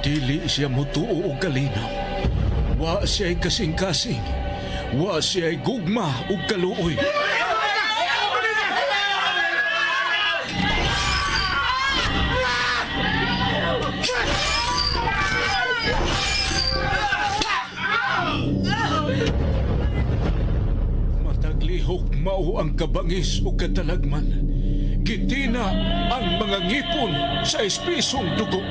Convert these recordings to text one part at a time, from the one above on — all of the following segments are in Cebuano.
Dili siya mutuo og kalinaw. Wa siya'y kasing-kasing. Wa siya'y gugma ug kaluoy. Matag lihok mao ang kabangis ug katalagman. Gitina ang mga ngipon sa espisong dugo.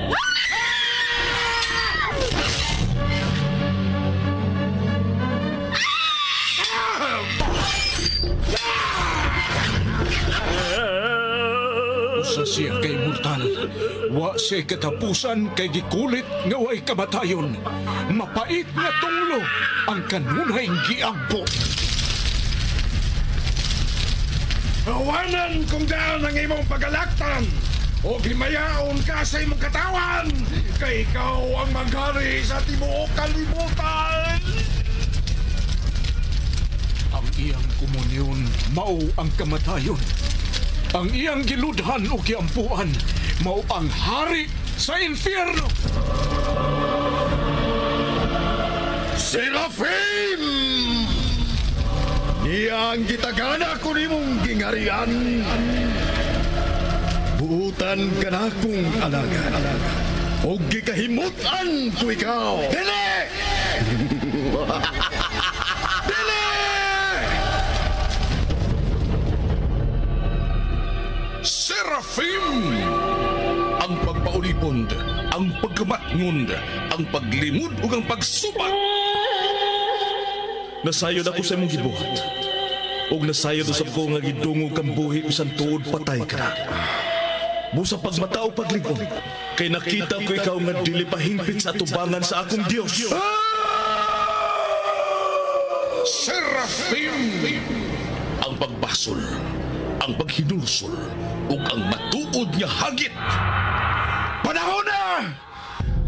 Usa siya kay mortal. Wa siya katapusan kay gikulit nga way kamatayon. Mapait nga tunglo ang kanunay giampo. Awanan kung daan ang imong pagalaktan o himayaon ka sa imong katawan kay ikaw ang maghari sa tibuok kalibutan. Ang iyang komunyon mao ang kamatayon. Ang iyang giludhan o giampuan mao ang hari sa impyerno. Serafim! Niya ang gitagana ko nimong gingarian. Buutan ka na kong alagad. O gikahimutan ko ikaw. Dili! Dili! Serafim! Ang pagpaulipon, ang pagkamatngon, ang paglimod ug ang pagsubat. Nasayod ako sa imong gibuhat. Ug nasayod usab ko nga gidungog kang buhi bisan tuod patay ka na. Busa pagmata o paglig-on, kay nakita ko ikaw nga dili pa hingpit sa atubangan sa akong Dios. Serafim! Ang pagbasol, ang paghinulsol, ug ang matuod nga hagit. Panahon na!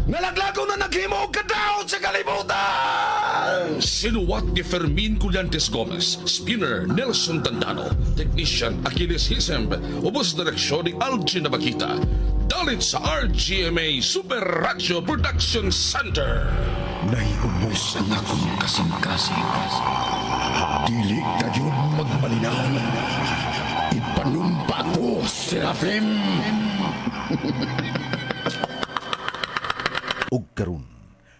Nalaglago na naghimo og kadaot sa kalibutan! Sinuwat ni Fermin Collantes Gomez, Spinner Nelson Tandano, Technician Achilles Hisemb, ubos direksyon ni Algin Nabakita. Dalit sa RGMA Super Radio Production Center. Naiubos ang akong kasing-kasing. Dili kayo magmalinaw. Ipanumpa ko, Serafim! Og karon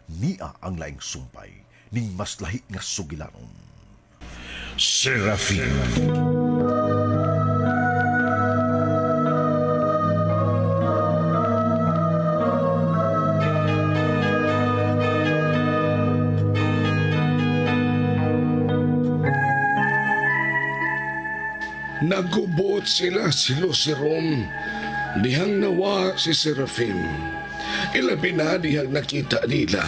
niya ang laing sumpay ning mas lahi nga sugilanon. Serafim. Nagubot sila si Lucerom, dihang nawa si Serafim. Ilabi na dihang nakita nila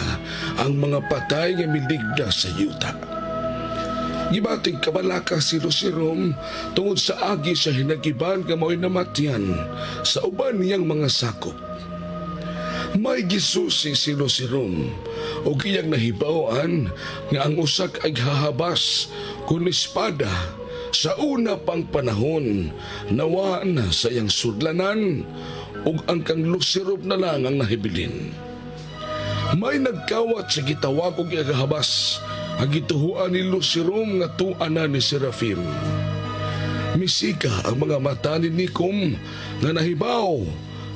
ang mga patay nga miligda sa yuta. Gibatig kabalaka si Lucerom tungod sa agi sa hinagiban nga mao'y namatyan sa uban niyang mga sakop. May gisusi si Lucerom o iyang nahibaw-an nga ang usak ay hahabas kun espada sa una pang panahon nawa na sa iyang sudlanan ug ang kang Lucerom na lang ang nahibilin. May nagkawat sa gitawag og iyang ang gituhuan ni Lucerom nga tuan na ni Serafim. Misika ang mga mata ni Nikom nga nahibaw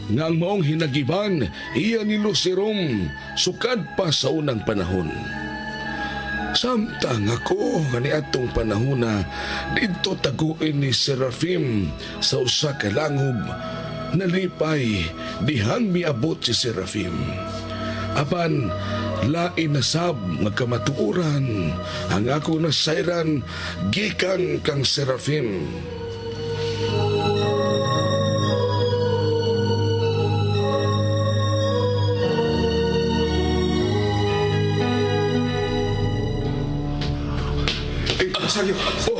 nga ang maong hinagiban iya ni Lucerom sukad pa sa unang panahon. Samtang ako nga niadtong panahona didto taguin ni Serafim sa usa ka langob, nalipay dihang miabot si Serafim. Apan lain na sab nga kamatuoran ang ako nasayran gikan kang Serafim. Oh,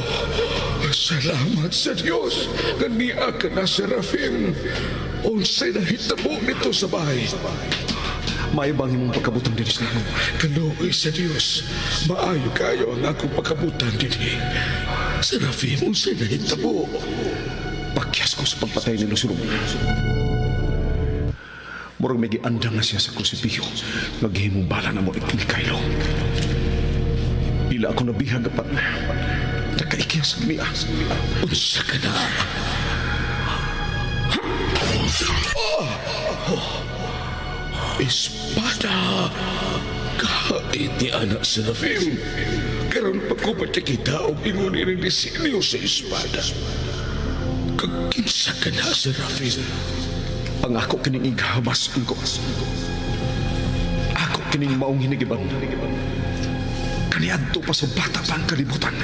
salamat sa Dios nga niya ka na, Serafim. Unsay nahitabo nito sa bahay? Maayo bang imong pagkabutang dinhi sa imo? Kaluoy sa Dios, maayo kayo ang akong pagkabutan dinhi. Serafim, unsay nahitabo? Pakyas ko sa pagpatay ni Lucerom. Murag may giandam na siya sa krusipiho. Maghimong bala na mo ni Mikhailo. Ila ako nabihag apan. Nakaikya sa niya. Unsa ka na? Espada! Kahit ni anak Serafim. Karon pa ko patikita og ingon ining disilyo sa espada. Kakinsa ka na, Serafim? Ang ako kining ighabas ko. Ako kining maong hinigiban. Kaniadto pa sa bata pa ang kalibutan.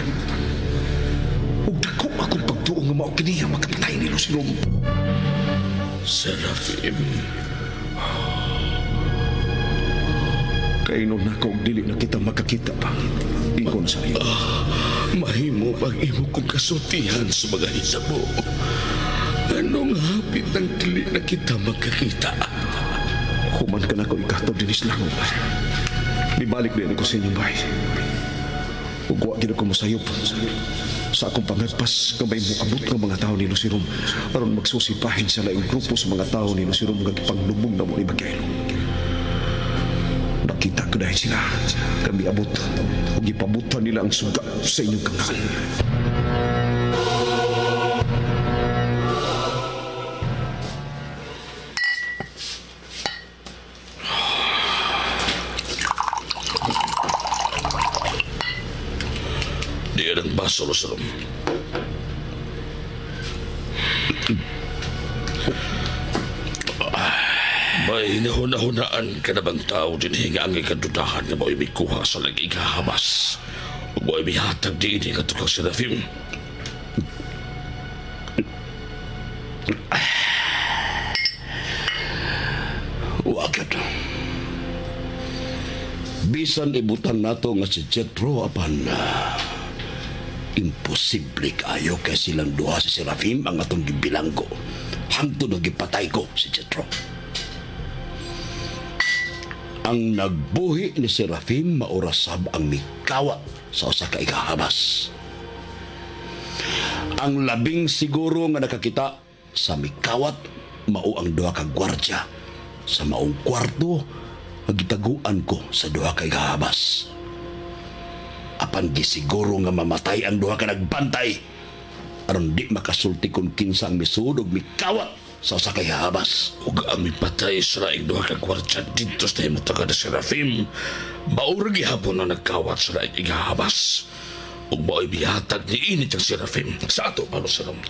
Ug dako akong pagtuo nga mao kini ang makapatay ni Lucirum. Serafim. Kainon na ko dili na kita magkakita pa. Ingon sa iyo. Mahimo pag imo kong kasultihan sa mga hitabo. Anong hapit ng dili na kita magkakita? Human ka na ko ikatod dinis lang. Nibalik din ako sa inyong bahay. Ug wa gid ako mosayop sa akong pangagpas nga may muabot nga mga tao ni Lucirum aron magsusipahin sa laing grupo sa mga tao ni Lucirum nga gipanglubong na mo ni Mikaelo. Nakita ko dahil sila kami abot ug gipabutan nila ang suga sa inyong kangal. Di ang baso, Lucirum. May nahuna-hunaan ka na bang tao din hinga ang ikadudahan nga mo'y mikuha sa lagi ikahabas? O mo'y mihatag din nga tukang Serafim? Wagad. Bisan ibutan nato nga si Jetro apan imposible kaayo kay silang duha si Serafim ang atong gibilanggo. Hangtod na gipatay ko si Jetro. Ang nagbuhi ni Serafim maurasab ang mikawat sa usa ka ikahabas. Ang labing siguro nga nakakita sa mikawat mao ang duha ka gwardya sa maong kwarto nga gitaguan ko sa duha ka ikahabas. Apan gisiguro nga mamatay ang duha ka nagbantay aron di makasulti kung kinsa ang misud og mikawat sa usa ka ikahabas. Ug ang mipatay sa laing duha ka gwardya didto sa himutagan ni Serafim, maura gihapon na nagkawat sa laing ikahabas. Ug mao'y bihatag ni init ang Serafim sa ato pa, Lucirum.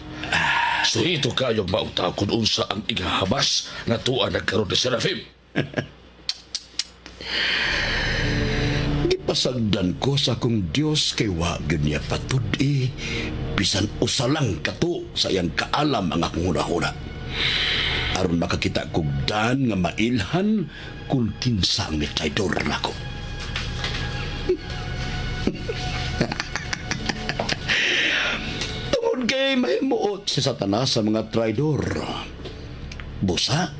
So ito kayong mautaw kung unsa ang ikahabas na tuwa nagkaroon ni Serafim. Gipasagdan ko sa akong Dios kay wa gyud niya patud-i bisan usa lang kato sa iyang kaalam ang akong hunahuna. Aron makakita kog dan nga mailhan kung kinsa ang mitraidor nako. Tungod kay mahimuot si Satanas sa mga traidor. Busa,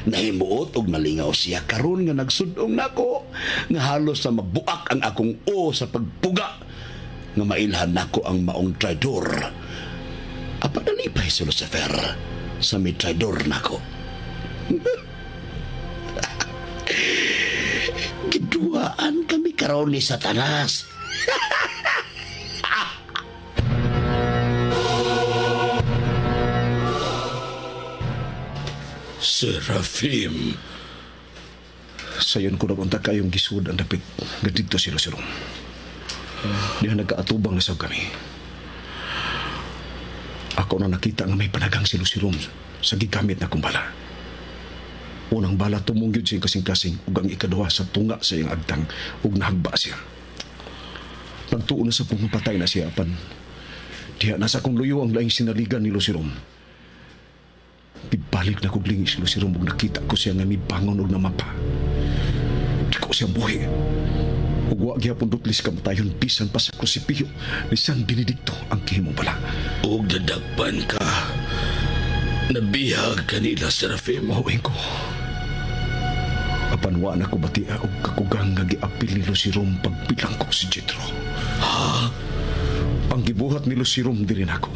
nahimuot og nalingaw siya karon nga nagsudong nako nga halos sa mabuak ang akong o sa pagpuga nga mailhan nako ang maong traidor. Apan nalipay si Lucifer sa may traidor nako. Giduaan kami karon ni Satanas. Serafim. Sayon ko nagunta kayong gisud ang dapit nga didto si Lucirum. Diha nagkaatubang na sab kami. Ako na nakita nga may panagang si Lucirum sa gigamit na kong bala. Unang bala tumungyod siya kasing-kasing ug ang ikaduha sa tunga sa iyang agtang ug nahagba siya. Nagtuon na sa kong patay na siya apan diha na sa akong luyo ang laing sinaligan ni Lucirum. Ibalik na kog lingi si Lucirum ug nakita ko siya nga mibangon og namapa. Di ko siya buhi. Ug wa gihapon dutlis kamatayon bisan pa sa krusipiyo ni San Benedicto ang kihimong bala. Ug nadagpan ka. Nabihag kanila, Serafim. Mauwing ko. Apan wa na ko batia og kakugang nga giapil ni Lucirum pagbilang ko si Jetro. Ha? Ang gibuhat ni Lucirum diri nako.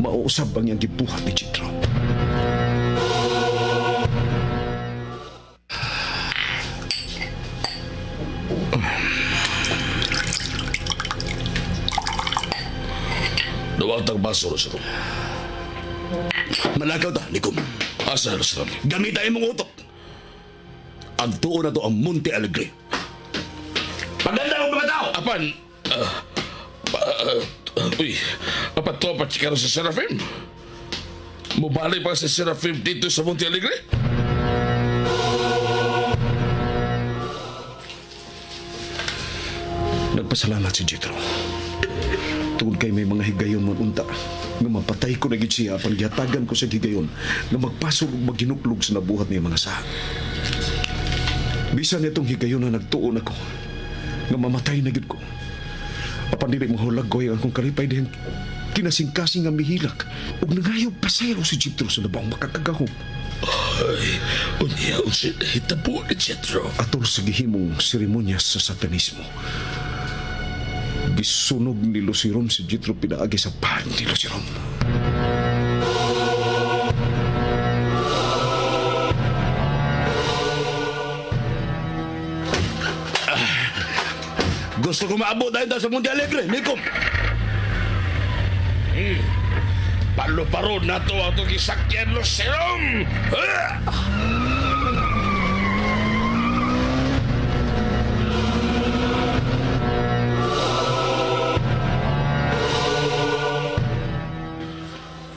Mauusab ang iyang gibuhat ni Jetro. Atang baso, Lucirum. Malakaw ta, Nikom. Asa, Lucirum? Gamita imong utok. Ang tuon na to ang Monte Alegre. Paganda og mga tao! Apan, uy, apan to pa chikaro sa Serafim? Mubalik pa si Serafim dito sa Monte Alegre? Nagpasalamat si Jethro. Tungod kay may mga higayon man unta nga mapatay ko na gid siya apan gihatagan ko sa higayon nga magpasol ug maghinuklog sa nabuhat niya mga saha. Bisan itong higayon na nagtuon ako nga mamatay na gid ko. Apan dili mahulaggoy ang akong kalipay dihang kinasingkasing nga mihilak ug nangayo pasaylo si Jethro sa labang makakagahom. Ay, unya unsa hitabo ni Jethro. Atol sa gihimong seremonya sa satanismo. Gisunog ni Lucirom si Jethro pinaagi sa paan ni Lucirom. Gusto ko maabot dahil sa Monte Alegre, Nikom. Paluparo na to ang itong gisakyan, Lucirum! Ah!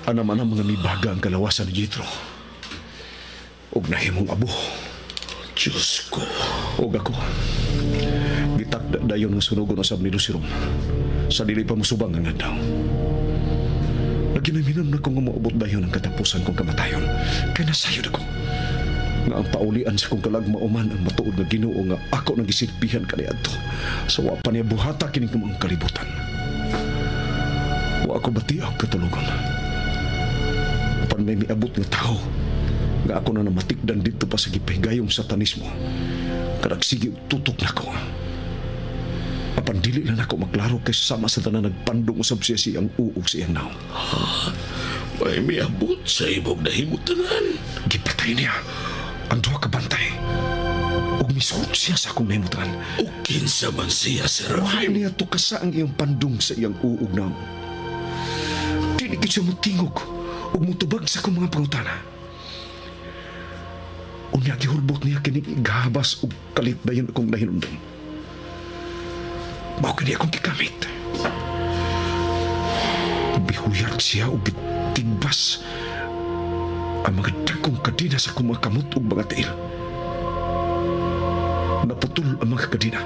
Anam-anam mga mibaga ang kalawasan ni Jethro. Ug nahimong abo. Diyos ko. Ug ako. Gitakda dayon nga sunugon usab ni Lucirom. Sa dili pa musubang ang adlaw. Naginaminom na ko nga moabot dayon ang katapusan kong kamatayon. Kay nasayod ako. Nga ang paulian sa kong kalag mauman ang matuod nga Ginoo nga ako nang gisilbihan kaniadto. Sa wa pa niya buhata kining ang kalibutan. Wa ako bati og katulugon. Apan may miabot nga tao nga ako na namatikdan dito pa sa gipahigayong satanismo. Kanagsige og tutok nako. Apan dili lang nako maklaro kay sama sa tanan nagpandong usab siya siyang uog sa iyang naong. May miabot sa imong nahimutanan. Gipatay niya ang duha ka bantay. Ug misuot siya sa akong nahimutangan. O kinsa man siya, Wa Serafim. niya tukasa ang iyang pandong sa iyang uog naong. Dili gid siya motingog ug motubag sa akong mga pangutana. Unya gihulbot niya kining ighabas ug kalit dayon akong nahinumdum. Mao kini akong gigamit. Bihuyat siya ug gitigbas ang mga dagkong kadena sa akong mga kamot ug mga tiil. Naputol ang mga kadena.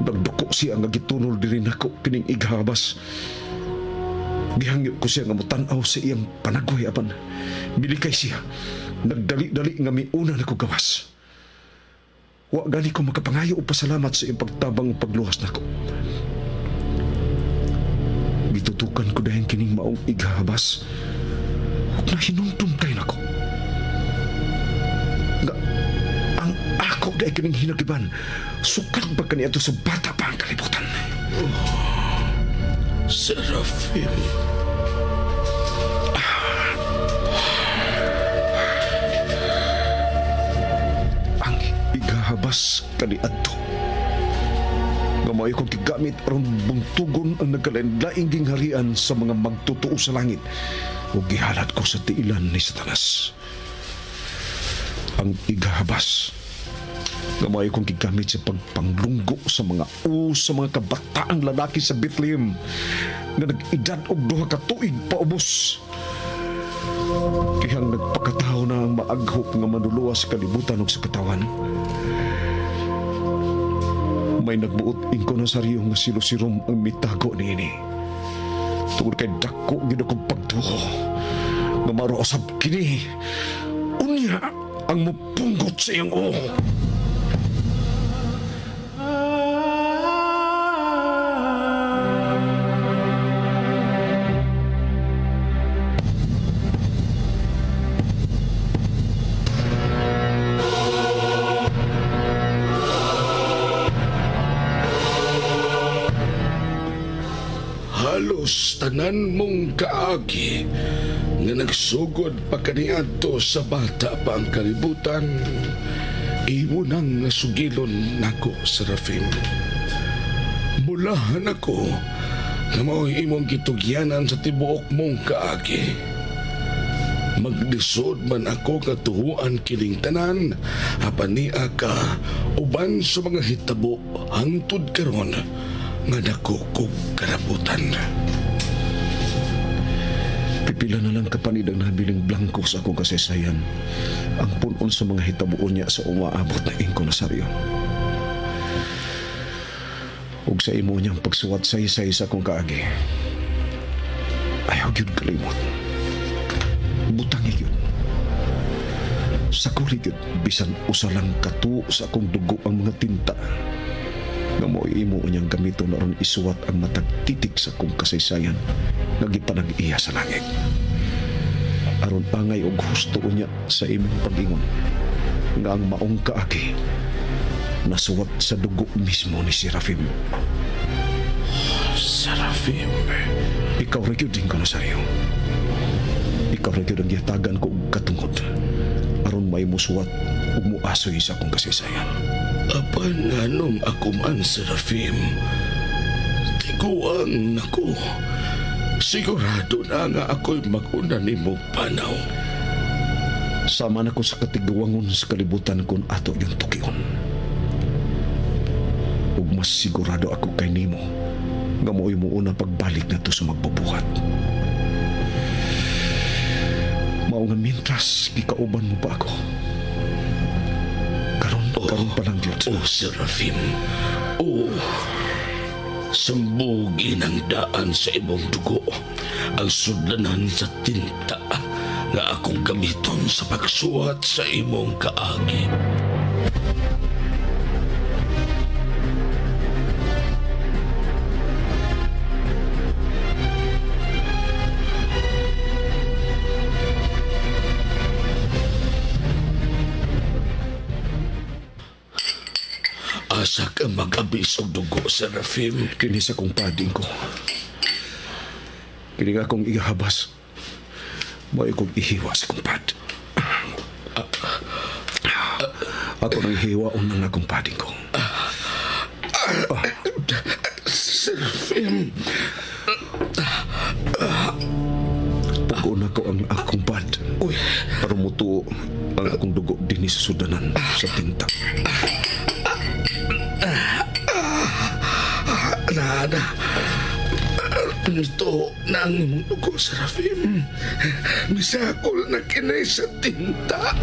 Nagduko siya nga gitunol diri nako kining ighabas. Gihangyo ko siya nga motan-aw sa iyang panagway apan milikay siya. Nagdali-dali nga miuna nako gawas. Wa gani ko makapangayo og pasalamat sa iyang pagtabang ug pagluwas nako. Gitutukan ko dahil kining maong ighabas ug nahinumdum kay nako. Nga ang ako dahil kining hinagiban sukad ba kaniadto sa bata pa ang kalibutan. Serafim. Ang igahabas kaniadto. Nga mao'y akong gigamit aron buntugon ang nagkalain-laing gingharian sa mga magtotoo sa langit ug gihalad ko sa tiilan ni Satanas. Ang igahabas nga mao'y akong gigamit sa pagpanglunggo sa mga u sa mga kabataang lalaki sa Bethlehem nga nag-edad og 2 ka tuig paubos. Kihang nagpakatawo na ang maaghop nga manuluwas sa kalibutan ug sa katawan. May nagbuot ingko na sariyo nga si Lucirom ang mitago niini. Tungod kay dako gyud akong pagtuo nga maro usab kini. Unya ang mupunggot sa iyang ulo. Halos tanan mong kaagi nga nagsugod pa kaniadto sa bata pa ang kalibutan, imo nang nasugilon nako, Serafim. Mulahan ako Nga mao'y imong gitugyanan sa tibuok mong kaagi. Maglisod man ako katuhuan kining tanan, apan niya ka uban sa mga hitabo hangtod karon nga dako kog karabutan. Pipila na lang kapanid ang nabiling blanko sa akong kasaysayan. Ang punon sa mga hitabuon niya sa umaabot na Ingko Nazario. Ug sa imo niyang pagsuwat saysay sa akong kaagi. Ayaw gyud kalimot. Butang gyud. Sa kuri gyud bisan usa lang katuo sa akong dugo ang mga tinta. Nga mo'y imo niyang gamiton aron isuwat ang matag titik sa akong kasaysayan nga gipanag-iya sa langit. Aron angay og husto niya sa imong pag-ingon nga ang maong kaagi nasuwat sa dugo mismo ni Serafim. Serafim, ikaw ra gyud Ingko Nazario. Ikaw ra gyud ang gihatagan ko og katungod aron may musuwat ug muasoy sa akong kasaysayan. Apan nganong ako man, Serafim, tiguang nako. Sigurado na nga ako'y mag-una nimo panaw. Sama na ko sa katiguangon sa kalibutan kung ato yung tukion. Ug mas sigurado ako kay nimo nga mo'y muuna pagbalik na to sa magbubuhat. Mao nga mintras gikauban mo pa ako. Karon pa lang gyud. Oh, Serafim. Oh, sambugin ang daan sa imong dugo ang sudlanan sa tinta nga akong gamiton sa pagsuwat sa imong kaagi. Asa ka mag-abis og dugo, Serafim? Kini sa kong pading ko. Kini nga akong igahabas. Mo'y kong ihiwa sa kong pad. Ako nang ihiwa unang akong pading ko. Serafim! Pag-una ko ang akong pad. Uy. Aron mutuo ang akong dugo dinhi sa sudanan sa tinta. Nana, ito na ang imong dugo, Serafim. Misakol na kinay sa tinta.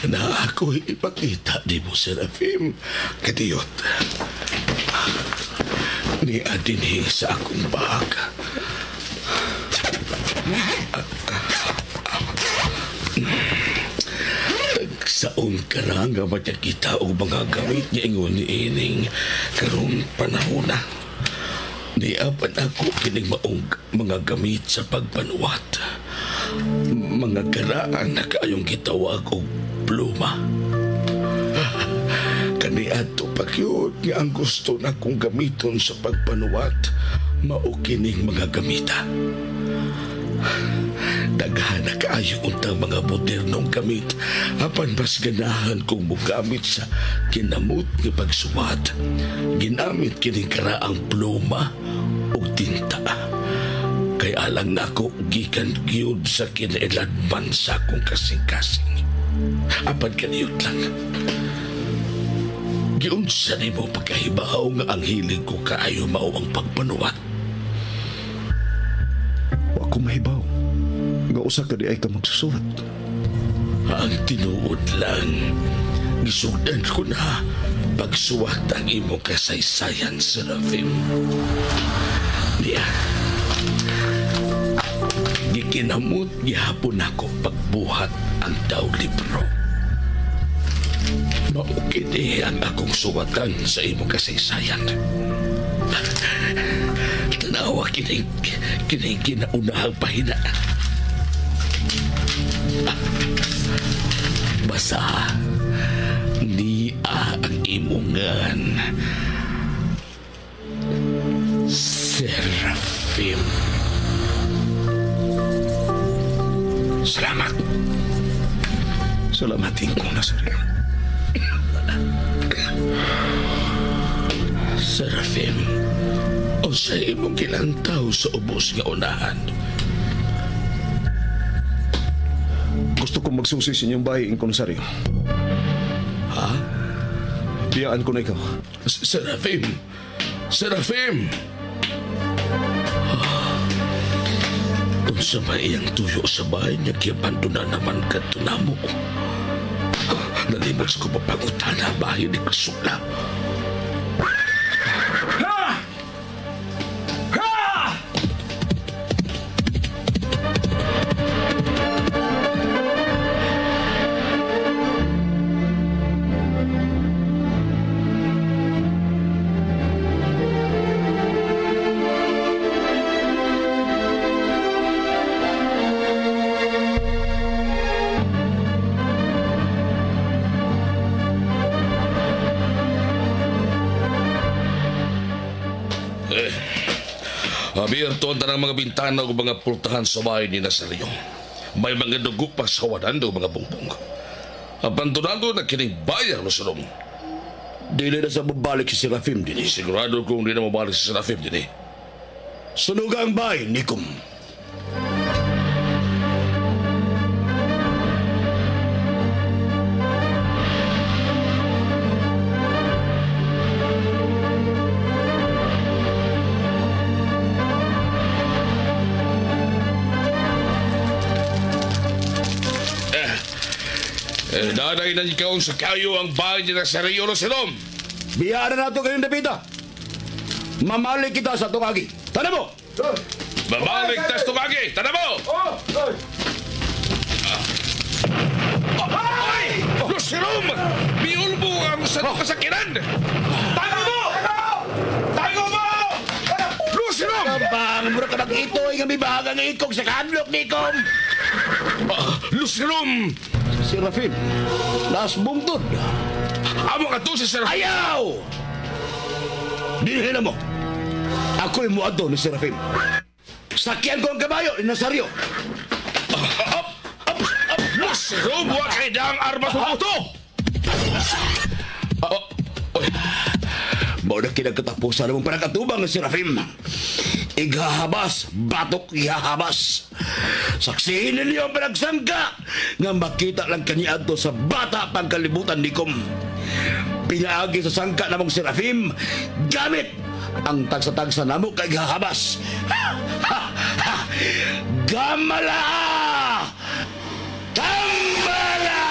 Na ako'y ipakita di mo, Serafim. Kadiyot. Ni adinhi sa akong bag. Tagsaon ka na nga makakita og mga gamit niya ingon ni ining karong panahon na. Niapan ako kining maong mga gamit sa pagpanuwat. Mga karaan na kaayong gitawag og pluma. Kaniadto pagyud nga ang gusto na kong gamiton sa pagpanuwat, mao kining mga gamita. Daghan na kaayo untang mga modernong gamit, apan mas ganahan kong mogamit sa kinamot nga pagsuwat. Ginamit kining karaang pluma ug tinta. Kay alang nako gikan gyud sa kinailadman sa akong kasing-kasing. Apan kaniyot lang. Giunsa nimo pagkahibaw nga ang hilig ko kaayo mao ang pagpanuwat. Wa ko mahibaw nga usa ka di ay ka magsusuwat. Ang tinuod lang, gisugdan ko na pagsuwat ang imong kasaysayan, Serafim. Niya, gikinamot gihapon ako pagbuhat ang daw libro. Mao kini ang akong suwatan sa imong kasaysayan. Tanawa kining kinaunahang pahina. Basa niya ang imungan, Serafim. Serafim. Salamat. Salamat, Ingkong Nazario. Serafim, unsay imong gilantaw sa ubos nga unahan? Gusto kong magsusi sa inyong bahay, Ingkong Nazario. Ha? Biyaan ko na ikaw. Serafim! Serafim! Unsa may iyang tuyo sa bahay niya, giabandona naman kadto namo. Nalimot sa ko mapangutana bahay ni Kasula. Ha! Ha! Abierto ang tanang mga bintana o mga pultahan sa bahay ni Nazario. May mga dugo pa sa wadan o mga bungbong. Abandonado na kining bayan, Lucirum. Dili na sa mabalik si Serafim din. Sigurado kung di na mabalik si Serafim din. Sunugang bahay, Nikom. Daday na ikaw sa kayo ang bahay ni Nazario, Lucirum. Biyaan na nato kayong dapita. Mamalik kita sa tungagi. Tana mo! Mamalik ta sa tungagi! Tana mo! Ay! Lucirum! Miulbo ang sa kasakiran! Tago mo! Tago mo! Lucirum! Bang, mura ka mag-itoy nga mibahagang ikog sa kadlok, Nikom! Lucirum! Serafim, nas bungtod. Amo ka to si Serafim! Ayaw! Dinhin na mo. Ako'y muadto ni Serafim. Sakyan ko ang kabayo ni Nazario. Up! Up! Up! Lucirum, wa kay daang armas mo to! Mao na kinagkatapusan mong panagkatubang ni Serafim. Ighahabas, batok ihahabas. Saksihin ninyo ang panagsangka nga makita lang kaniadto sa bata pang kalibutan ni Kom. Pinaagi sa sangka namong Serafim, gamit ang tagsa-tagsa namo kay ihahabas. Ha! Ha! Ha! Gamala! Tambala!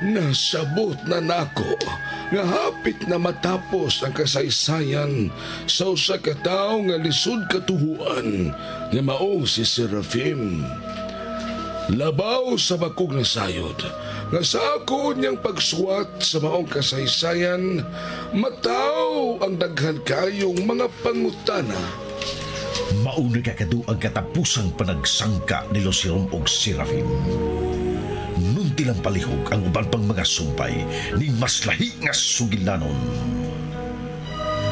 Nasabot na nako nga hapit na matapos ang kasaysayan sa usa ka tawo nga lisod katuhuan nga mao si Serafim. Labaw sa bakog na sayod nga sa ako niyang pagsuwat sa maong kasaysayan, mataw ang daghan kayong mga pangutana. Mauna kakadu ang katapusang panagsangka ni Lucirum og Serafim. Nunti lang palihog ang uban pang mga sumpay ning mas lahi nga sugilanon.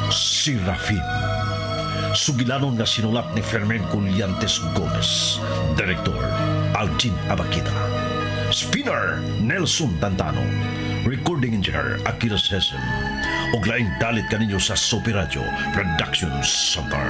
Serafim. Sugilanon nga sinulat ni Fermin Collantes Gomez. Director, Algin Abakita. Spinner, Nelson Tantano. Recording Engineer, Aquiles Hesem. Og laing dalit kaninyo sa Sopi Radio Production Center.